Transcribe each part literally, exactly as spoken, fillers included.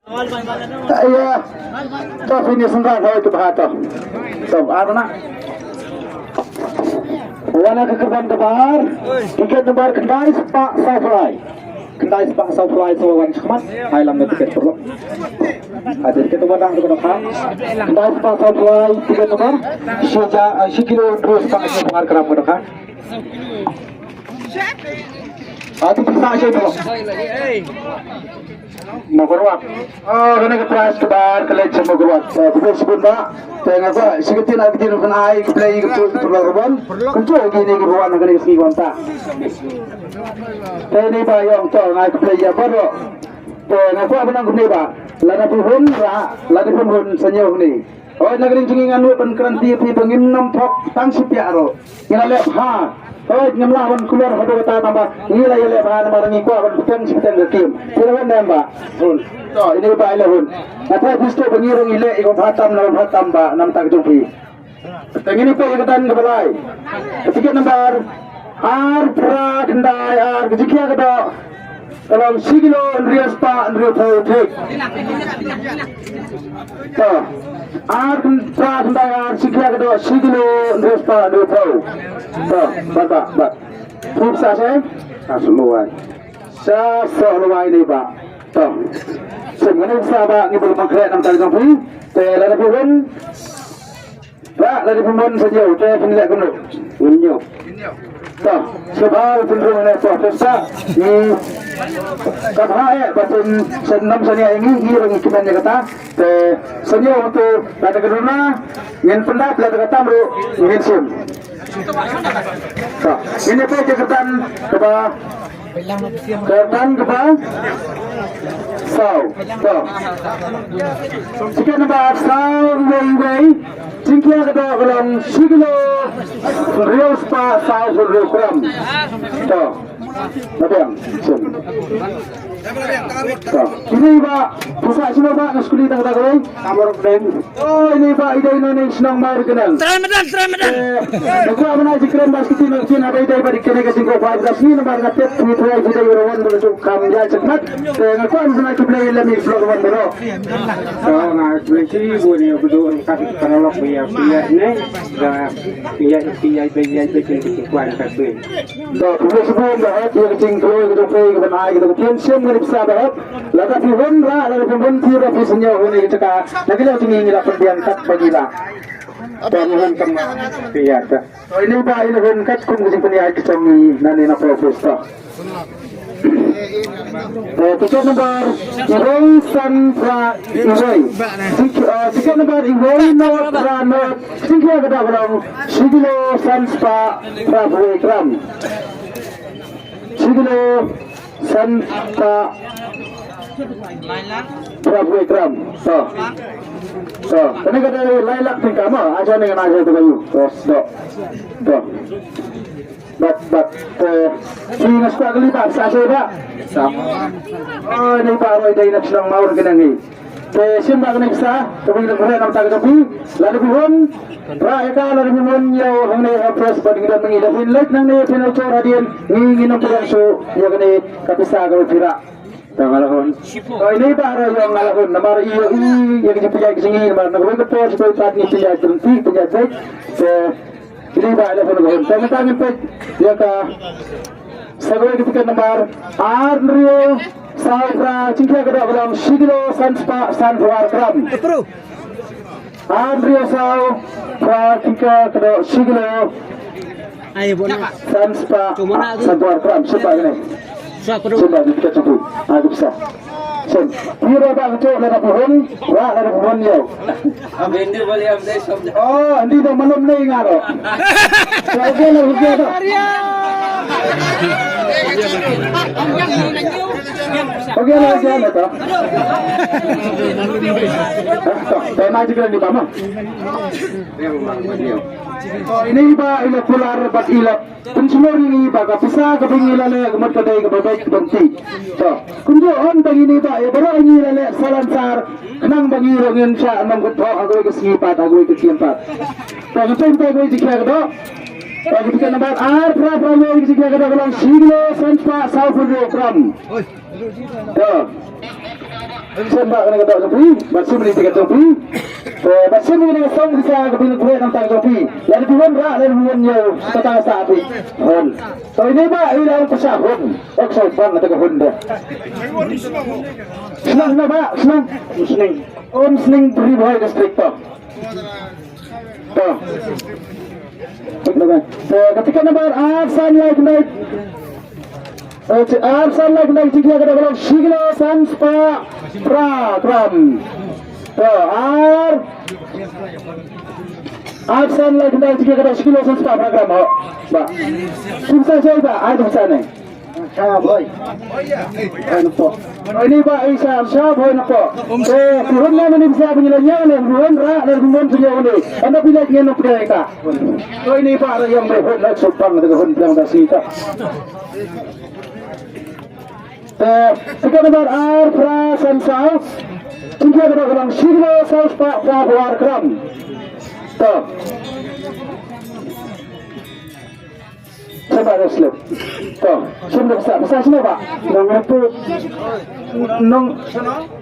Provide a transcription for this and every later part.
Ïa. To finish ngan hoi tu baha to. To ar na. Wan na ka kyrdan kaba ar. Tiket number khyndai spah saw phew lai. Khyndai spah saw phew lai sa wan shakhmat. Ai lam na tiket paralok. Ai tiket ba dang ka dohkha. Khyndai spah saw phew lai tiket number. Shi ja, eh, shi kilo hynriew spah saw phew lai gram ka dohkha. Atu pisa shi tu. Mawkyrwat. Oh, kane ka prize kaba ar ka leit sha Mawkyrwat. Eh, khublei shibun bah. Te nga kwah shi kyntien ar kyntien ban ai khublei ïa ki paralok ruh ban. Kumjuh ïa kine kiba wan ha kane ka sngi kumta. Te ine bah ïong to nga ai khublei ïa baroh. Te nga kwah ban ong kumne bah. Lada phi hun rah, lada phi hun sa ñiew hangne. Hooid, na ka liang jong ngi ngan nud ban kren ïa phi ba ngim nym thok tang shi piah ruh. Ngi la leh bha. Hooid, ngim lah ban kular haduh katta tang ba ngi la ïaleh bha namar ngi kwah ban bteng shi bteng ka ktien. Phi la wan ne em bah? Hun. To, ine bah i la hun. Nga tharai phi sngewthuh ba ngi ruh ngi leh ïa ka bha tam na bha tam bah na bynta ka jong phi. Te ngin ïa peit ïa ka dan kaba lai. Tiket number ar phra khyndai ar, ka jingkhia ka doh ka long shi kilo hynriew spah hynriewphew thik. To, ar khyndai, ar khyndai ar, jingkhia ka doh shi kilo hynriew spah hynriewphew. To, bad, bad, bad. Phi pisa sha? Sha soh lawai. Sha soh lawai ne bah. To. Shen ngane pisa bah ngi bym khreh na ka bynta jong phi. Te lada phi hun. Ba, lada phi mon sa ñiew, te phin leh kumno? Ngin ñiew. To, sngewbha pynrung ne to, to sa. Ni. Ka bha eh, ba phin sa nym sa ñiew ngi, ngi ruh ngi kmen ïa kata. Te sa ñiew to, lada ka duna, ngin pyndap, lada ka tam ruh, ngin shim. To, ngin ïa peit ïa ka kyrdan kaba Kyrdan kaba saw. To. Tiket number saw wei wei. Jingkhia ka doh ka long shi kilo hynriew spah saw hynriew gram. To. Ba biang. Shen. To. Kine bah, pisa shano bah, nga sngewkylli tang kata kawei. Amor Deng. Oh, ine bah i dei na ne shnong Mawryngkneng. Trai madan, trai madan. Eh, nga kwah ban ai jingkren ba sngewthuh na ktien haba i dei ba dei kane ka jingkob ba sngi namar nga tip phi trai phi dei ruh wan ba ka jong kam ïa chakmat. Eh, nga kwah ban ai khublei ïa lem i vlog wan baroh. To nga khublei shi bun ïa u Bduk ka paralok ïa phi ïa ne. Ga phi ïa phi ïa phi ïa phi ïa phi kwah ka phi. To, khublei shibun ba hap ïa ka jingkloi ka jong phi ka ban ai ka jong phi, shem ka pisa ba hap. Lada phi hun rah, lada phi hun phi rah phi sñiaw hun ïa ka jaka. Na ki la jingim ngi la pynbiang kat ba ngi la. Ba ngi hun kam phi ïa ka. To, ini ba ïa hun kat kum ka jingpynïaid ka jong ngi na ne na office to. Eh, tiket number iwei san phra iwei. Tik-, eh, tiket number iwei nod phra nod. Jingkhia ka doh ka long shi kilo san spah phra phew wei gram. Shi kilo san spah phra phew wei gram. To. To. Kane ka dei lai lak tyngka mo. Aja ne kane aja tu kayu. To. To. To. Bad, bad, eh, ki nga sngewkylli ba, sa sha ba. Sa. Oh, ini ba roi dei na shnong Mawryngkneng hi. Te shim ba kane sa, te ngi lem roi nam ta ka pi. Lada phi hun rah ïa ka, lada phi hun ïa hangne ha press bad ngi da ngi da phin leit nangne phin ïa chor hadien ngi ngi nang pyrshang shuh ïa kane ka pisa ka phi rah. Te nga la hun. Oh, ini ba roi ïa nga la hun namar ïa ïa ka jingpynïaid ka jong ngi namar na kawei ka por shuh pat ngi pynïaid pynti pynïaid bek. Te Ini ba elephant bone. Te mynta ngin peit ïa ka sa kawei ka tiket number ar hynriew saw phra, jingkhia ka doh ka long shi kilo san spah san phew ar gram. Ar hynriew saw phra, jingkhia ka doh shi kilo Ai, bona. San spah san phew ar gram. Sa kawei. Sa kawei. Sa kawei. Ai, ka pisa. Shen. Phi rah ba ka jong lada phi hun, rah lada phi hun ïa. Am hindi bole am dei sob. Oh, hindi da malum nahi nga ro. So, okay la, okay da. Okay la, okay la to. To, to na jikra ni ba ma. To, ini ba ila kular bad ila Pynshlur ïa ngi ba ka pisa kaba ngi la leh ka mut ka dei kaba beit kaba nti. To, kumjuh hynrei ngi ba ïa baroh ngi la leh salansar khnang ba ngi ruh ngin shah nongkynthoh ha kawei ka sngi pat ha kawei ka sien pat. To, ngi peit kawei ka jingkhia ka doh. To, ka tiket number ar phra phra wei ka jingkhia ka doh ka long shi kilo san spah saw phew hynriew gram. To. Shen ba kane ka doh jong phi, ba shim ïa kane ka tiket jong phi. Te ba shim ïa kane ka song pisa kaba phi la trei nangta jong phi. Lada phi wanrah, lada phi wan ïew, kata ka sah phi. Hon. To ine ba i la ong pisa hon. Ok, so ban kata ka hon de. Shnong, shnong ba, shnong. Shnong. Umsning, Ri Bhoi District to. To. Te ka tiket number ar san lai khyndai. Eh, ar san lai khyndai, jingkhia ka dok ka long shi kilo san spah phra gram. To, ar, ar san lai khyndai, jingkhia ka dok shi kilo san spah phra gram, ho. Ba. Sim sa shai ba, ai dong sa ne. Sha bhoi. Bhoi na po. Ini ba i sa sha bhoi na po. Te, turun na mani bisa punya lanyang ne, turun ra, dan turun punya ni. Anda pilih ngen nuk dia ka. Ini ba ra yang mai hon na subang de hon biang da si ka. Te, tiket number ar phra san saw. Jingkhia ka dok ka long shi kilo saw spah phra phew ar gram. Te. Sha ba slip. To, shim da pisa, pisa shano ba? Nongliput. Nong,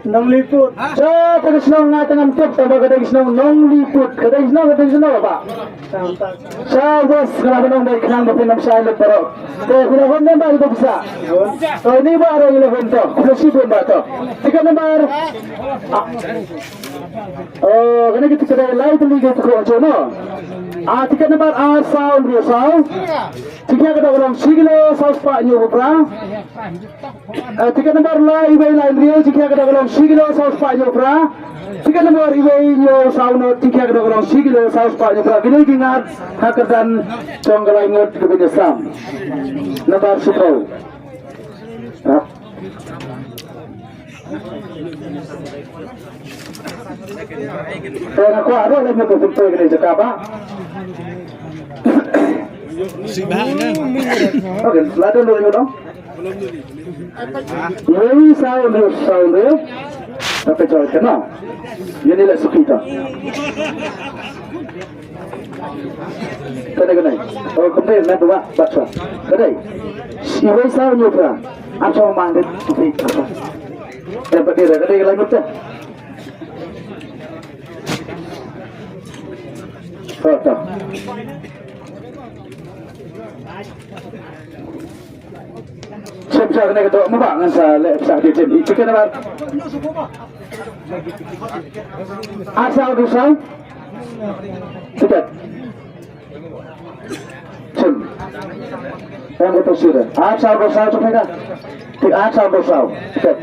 Nongliput. Sha, ka dei shnong nga tang ngam tip, tang ba ka dei shnong Nongliput. Ka dei shnong, ka dei shnong ba? Sha, bos, ka la ba nong dei khnang ba phin ym shai lut baroh. To, khublei shibun ba ka dei pisa. To, ini ba ro eleven to. Khublei shibun ba to. Tiket number. Ah. Oh, kane ka tiket lai tylli ka tiket jong no. Ah, tiket number ar saw hynriew saw. Jingkhia ka dok ka long shi kilo saw spah hynñiew phew phra. Ah, tiket number lai iwei lai hynriew, jingkhia ka dok ka long shi kilo saw spah hynñiew phew phra. Tiket number iwei hynñiew saw nod, jingkhia ka dok ka long shi kilo saw spah hynñiew phew phra. Kine ki ngat ha kyrdan jong ka lai ngut kaba ïasam. Number shiphew. Ah. Te nga kwah ruh lem ïa ka pynpoi kane jaka ba. Sibak na. Okay, la dei ruh ïa no. Wei saw hynriew saw hynriew. Tapi coy kena. Ïa ni la suki ta. Ka dei, ka dei. Oh, ka dei, na dua, baca. Ka dei. Iwei saw hynñiew phra. Am saw mang dei, tu pi. Eh, ka dei, ka dei, ka dei, ka dei. Oh, ta. Shem sha kane ka doh mo ba ngan sa leh sha ka jin. Ïa kane ba. Ar saw hynriew saw. Tiket. Shem. Em ka to sira. Ar saw hynriew saw to phi ka. Ti ar saw hynriew saw. Tiket.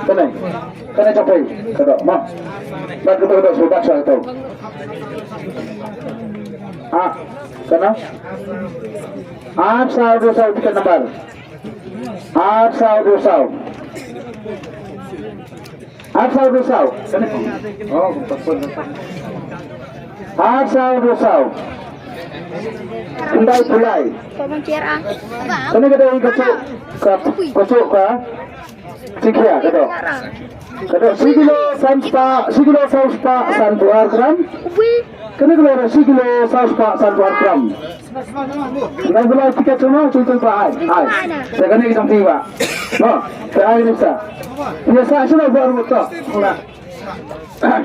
Kane, kane chapai, ka doh, ma. Bad ka doh, ka doh, ka doh, ka doh. Ah, kane. Ar saw hynriew saw tiket number. Ar saw hynriew saw. Ar saw hynriew saw. Kane. Oh, ka pun. Ar saw hynriew saw. Khyndai phew lai. Kane ka dei ka shuh ka, ka shuh ka jingkhia ka doh. Ka doh shi kilo san spah, shi kilo saw spah san phew ar gram. Kane ka dei shi kilo saw spah san phew ar gram. Ngan pynlait tiket shuh mo, shuh shuh ba ai, ai. Sa kane ka jong phi ba. Mo, sa ai ni sa. Ïa sa shuh ba ruh to.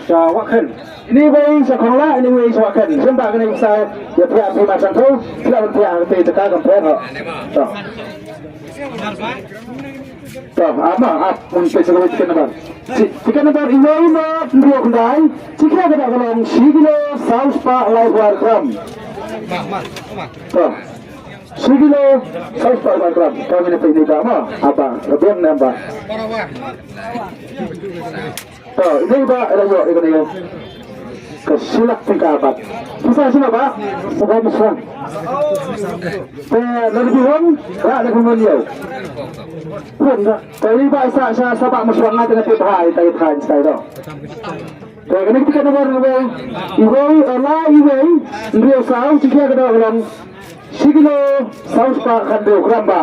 Sha Wahkhen. Ini wei sha Khongla, ini wei sha Wahkhen. Shem ba kane sa ïa phi ïa phi ma san phew. Phi la ban phi ïa phi jaka kam phi ho. To. To, ap ma, ap, mun pesa ko tiket number. Ti-, tiket number iwei nod hynriew khyndai. Jingkhia ka doh ka long shi kilo saw spah laiphew ar gram. To. Shi kilo saw spah laiphew ar gram. To, ngin pynlait ba ma. Ap ba, ka biang number. To, ini ba, ïa ïoh, ïa kane ïoh. Ka shi lak tyngka bad. Pisa shano ba? Sawphew shiphew. Te, lada phi wan, ra lada phi wan ïoh. Pun da. Te, ini ba sa, sa, sa ba shiphew nga tang te bha, te bha, te bha. Te, kane kita kena wan iwei, iwei, eh, lai iwei, hynriew saw, jingkhia ka doh ka long shi kilo saw spah khathynriew gram ba.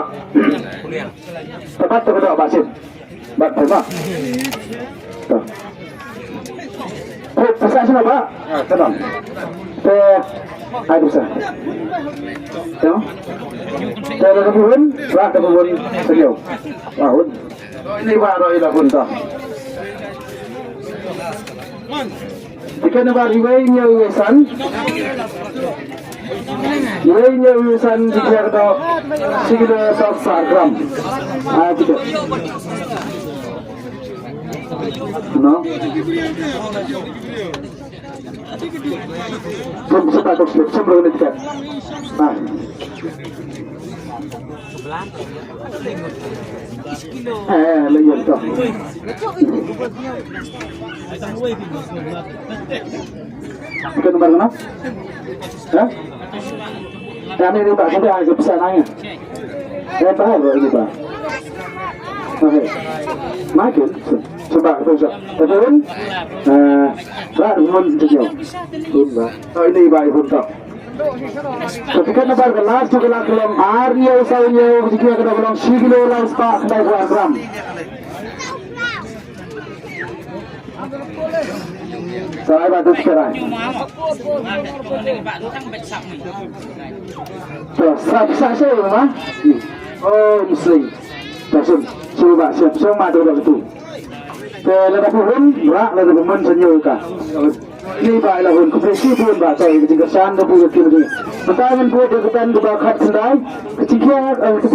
Te pat to ka doh ba shim. Bad phi ba. To. Phi, pisa shano ba? Ah, ka don. Te ai du sa. Te te da ka bun, ba da ka bun sa ñiew. Ba hun. Ni ba roi la hun ta. Tiket number iwei ñiew iwei san. Iwei ñiew iwei san, tiket da shi kilo saw spah gram. Ah, tiket. No. Tum sa ta tok slip, tum ro ni tiket. Ah. Eh, lagi tu. Bukan nomor enam? Hah? Kami ni ba, kami ada pesan nanya. Eh, ba, ba, ini ba. Okay. Makin, sebab tu sa. Betul? Eh, ba, mun tu. Bun ba. Oh, ini ba, bun tu. Ka tiket number ka last tu ka la ka long ar ñiew saw ñiew, ka tiket ka la ka long shi kilo law spah khyndai phew ar gram. Sa ai ba tu tiket ai. To, sa sa sa ma. Oh, mesti. To, sum, sum ba, sum, sum ma tu ba tu. Te lada phi hun, ra lada phi mun sa ñiew ka. Ni ba la hun, khublei shibun ba, to, ka jingkyrshan da phi ka kyrdan. Mynta ngan buh da ka bynta ba khatkhyndai, ka jingkyrdan, eh, ka